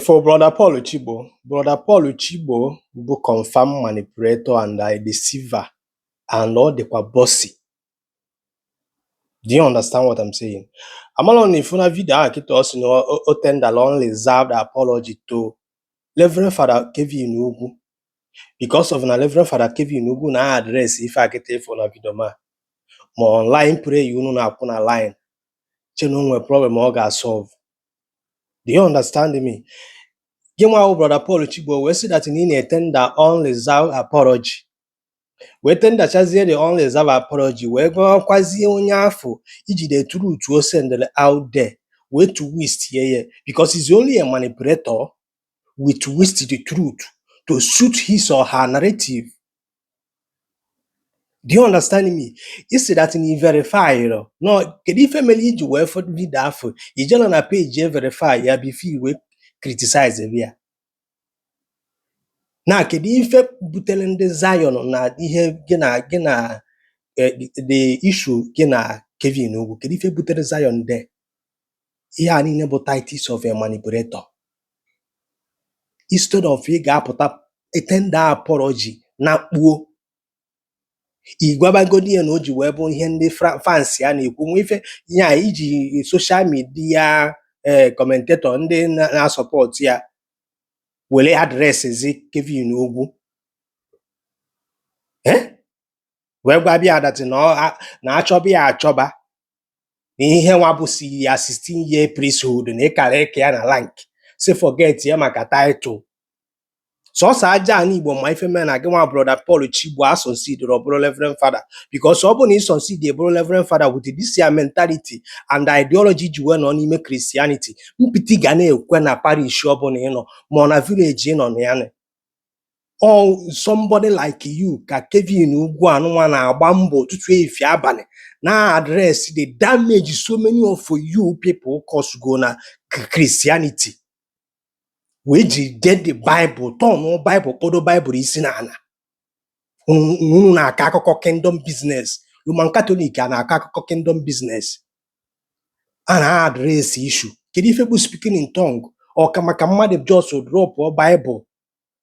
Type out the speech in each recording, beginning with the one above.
For Brother Paul Chigbo, Brother Paul Chigbo bụ confirm manipulator and a deceiver, and ọ dịkwa bossy. Do you understand what I'm saying? Amalọ na ifu na video ahụ kịta, ọ sị na o tendala unreserved apology to Reverend Father Kevin Ugwu because of na Reverend Father Kevin Ugwu na address ife a kịta ịfụ na video ma online prayer unu na-akwụ na line che na o nwere problem ọ ga-solve. Do you understand me? Gị nwa bụ Brother Paul Chigbo wee sị that na ị na-etender unreserved apology, wee tenderchazie the unreserved apology, wee gwakwazie onye afọ iji the truth o sendere out there wee twist ye ya, because he's only a manipulator will twist the truth to suit his or her narrative. Do you understand me? Isi that na i verify no, kedu ife mere iji wee fụ video afọ ijela na page e verify ya before i wee criticize ya? Na kedu ife butere ndị Zion na ihe gị na the issue gị na Kevin Ugwu? Kedu ife butere Zion there? Ihe a niile bụ tactics of a manipulator. Instead of ị ga-apụta tender apology na kpuo igwabagodi ya na o ji wee bụ ihe ndị fans ya na-ekwu nwe ife ya iji social media commentator ndị na-asupport ya were addresszi Kevin Ugwu, wee gwa bịa that na na achọba ya achọba na ihe nwa bụ si ya 16 year priesthood na ịkara ịka ya na rank, si forget ya maka title. Sọsọ aja ala Igbo ma ife mere na gị nwa Brother Paul Chigbo asucceed ọ bụrụ Reverend Father, because ọ bụrụ na ị succeed bụrụ Reverend Father with this your mentality and ideology ji wee nọ n'ime Christianity, mpịtị ga na-ekwe na parish ọbụla ị nọ ma ọ na village ị nọ na ya nị. Ọ somebody like you ka Kevin Ugwu anụnwa na-agba mbọ ụtụtụ, efifie, abalị na address the damage so many of you people cause go na Christianity, wee jide the Bible, turn Bible, kpodo Bible isi n'ala. Unu na-akọ akụkọ kingdom business. Roman Catholic a na-akọ akụkọ kingdom business a na-address issue. Kedu ife bụ speaking in tongue? Ọ ka maka mmadụ just drop Bible.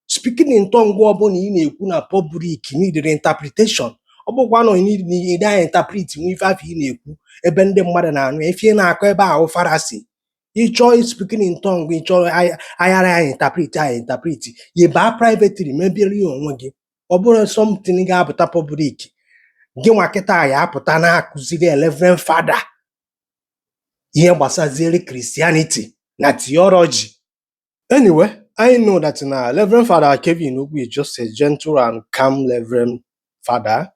Speaking in tongue ọbụla ị na-ekwu na public need interpretation. Ọ bụkwa na ị na interpret nwe ife afọ ị na-ekwu ebe ndị mmadụ na-anụ ya, ife ị na-akọ ebe ahụ Pharisee. Ị chọọ speaking in tongue, ị chọọ aghara ya interpret ya interpret ya, baa privately mebiere ya onwe gị. Ọ bụrụ something ga-apụta public, gị nwa kịta ya apụta na-akụziri Reverend Father ihe gbasaziere Christianity na theology. Anyway, I know that na Reverend Father Kevin Ugwu is just a gentle and calm Reverend Father.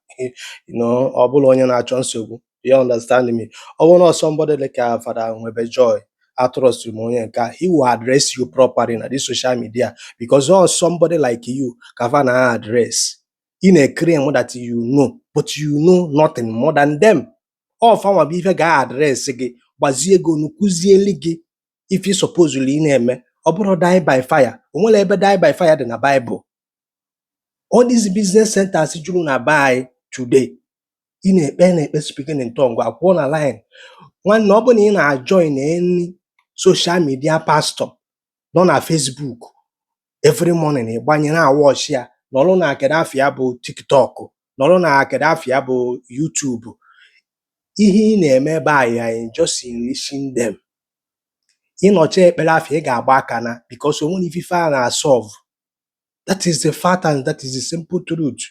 Ọ bụrụ onye na-achọ nsogbu, you understand me? Ọ bụrụ na somebody like Father Nwebe Joy, atrust m onye nke a, he will address you properly na this social media, because all somebody like you ka fa na address. Ị na-claim that you know, but you know nothing more than them. Ọ fanwa bụ ife ga-address gị, gbazie ego nu, kụzieli gị ife ị supposedly ị na-eme. Ọ bụrụ die by fire, o nwere ebe die by fire dị na Bible? All these business centers juru na be anyị today, ị na-ekpe speaking in tongue, akwụọ na line. Nwanne, ọ bụ na ị na-ajoin any social media pastor nọ na Facebook every morning, ịgbanye na watch ya, nọrọ na kedu afịa bụ TikTok, nọrọ na kedu afịa bụ YouTube, ihe ị na-eme ebe a, you are just enriching them. Ịnọcha ekpere afọ ị ga-agba aka na because o nwere ife a na-solve. That is the fact and that is the simple truth.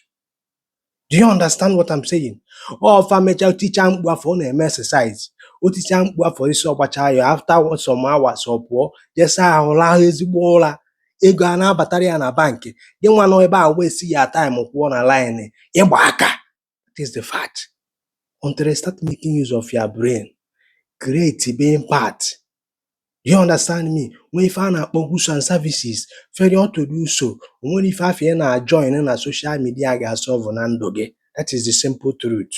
Do you understand what I'm saying? Ọfa mechaa tichaa mkpu afọ, ọ na-eme exercise, o tichaa mkpu afọ isi, ọgbacha ya, after some hours ọ pụọ jee saa ahụ, rahụ ezigbo ụra, ego a na-abatara ya na bankị. Gị nwa nọ ebe a wee si ya time kwụọ na line ịgba aka. That is the fact. Until you start making use of your brain, create be impact. Do you understand me? Nwee ife a na-akpọ goods and services. Failure to do so, o nwere ife afọ ị na-join na social media ga-solve na ndụ gị. That is the simple truth.